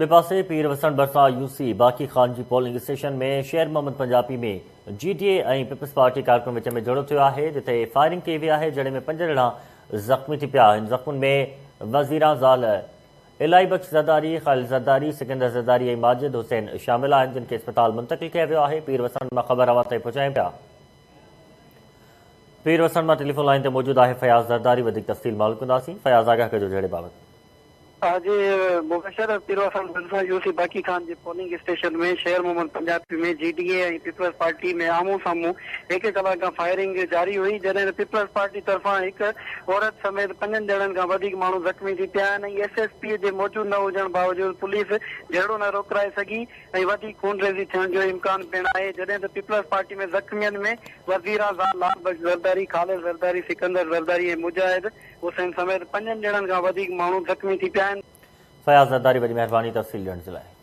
ٻئي پاسي پير وسڻ ڀرسان يو سي باقي خان جي polling station ۾ Sher Muhammad Punjabi ۾ G D A ۽ peoples party ڪارڪن وچ ۾ جهيڙو ٿيو آهي جتي فائرنگ ڪئي وئي آهي جهيڙي ۾ پنج ڄڻا زخمي ٿي پيا آهن زخمن ۾ وزيران زال الاهي بخش زرداري، خالد زرداري، سڪندر زرداري ۽ ماجد حسين شامل آهن جن کي اسپتال منتقل ڪيو ويو آهي پير وسڻ مان خبر اوهان تائين پهچايون پيا پير وسڻ مان ٽيليفون لائين تي موجود آهي فياض زرداري وڌيڪ تفصيل معلوم ڪنداسين فياض آگاهه ڪجو جهيڙي بابت. جي مبشر پير وسڻ ڀرسان يو سي باقي خان جي polling station ۾ Sher Muhammad Punjabi ۾ G D A ۽ peoples party ۾ آمهون سامهون هڪ ڪلاڪ کان فائرنگ جاري هئي جڏهن ته پيپلز پارٽي طرفان هڪ عورت سميت پنجن ڄڻن کان وڌيڪ ماڻهو زخمي ٿي پيا آهن ۽ ايس ايس پي جي موجود نه هجڻ باوجود پوليس جهيڙو نه روڪرائي سگهي ۽ وڌيڪ خونريزي ٿيڻ جو امڪان پڻ آهي جڏهن ته پيپلز پارٽي ۾ زخمين ۾ وزيران زال لال بخش زرداري، خالد زرداري، سڪندر زرداري ۽ مجاهد حسين سميت پنجن ڄڻن کان وڌيڪ ماڻهو زخمي ٿي پيا آهن. فياض زرداري وڏي مهرباني تفصيل ڏيڻ جي لاء.